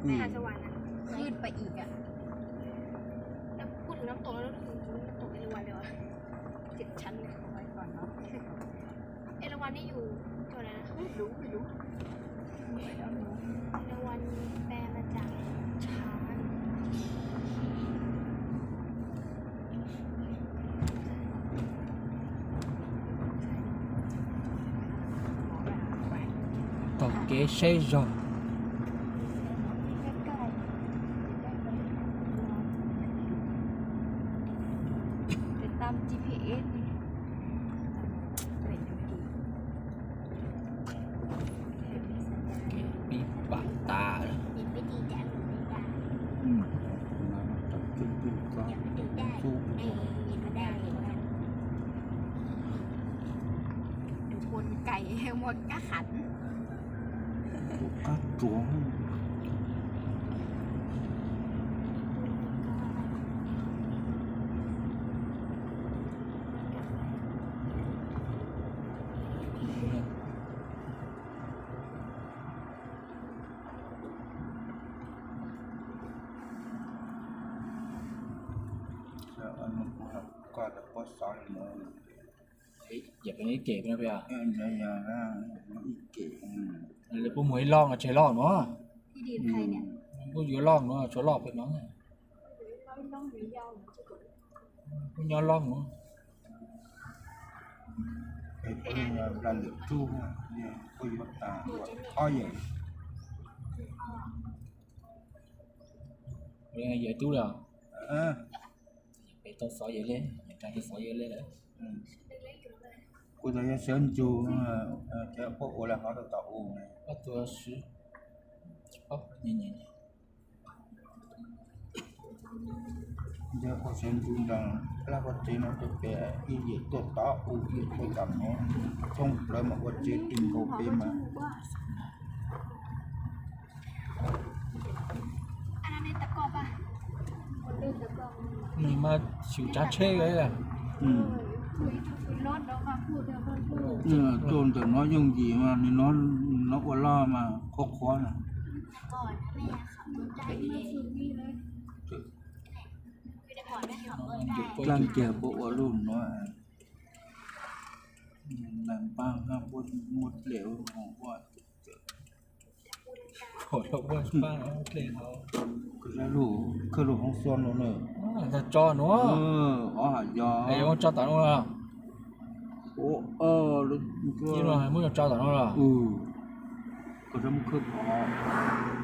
น่าจะหวานนะ ขึ้นไปอีกอ่ะ แล้วพูดถึงน้ำตกแล้วนึกถึงน้ำตกเอราวัณเลยว่ะ เจ็ดชั้นเลย เอาไว้ก่อนเนาะ เอราวัณนี่อยู่จังหวัดอะไรนะ ไม่รู้ ไม่รู้ เอราวัณแปลมาจากช้าง Taug kev saib zog. Kev pib pam tas lawm. Tus kua kais muaj kab tsuav. Yam ib kem no peb, lawv puab mus ib loj no tseg loj no. Puab yuav loj no tshuav loj pem no. Puab nyob loj no. Yawm tub li os. Peb tau xov yawg li, nws ras yawg xov yawg li lawm. Kuv tau yog sawv ntsug, cov puab ua lawm hov tau tom u. Ob tug sib, nws ua sawv ntsug nrog plab pob tsev no rau pem, ib yawm tuaj tom u, ib yawm tuaj tom no, thoob plaws mas ua tsev ti nkaus peb mas. Nws mas xyum tsav tsheb li. Tuaj ntawm no yooj yim mas, nws no ua loj mas qhuav qhuav na. Dlaab kiag puab ua lub nuav, neeg npaaj nqaaj puab muab dlej ua. Kawg lug hoob xua no na. Tso nuav, ob ha yog tso tom no los? Muab tso tom no los? Koj txhob muab khawb pov.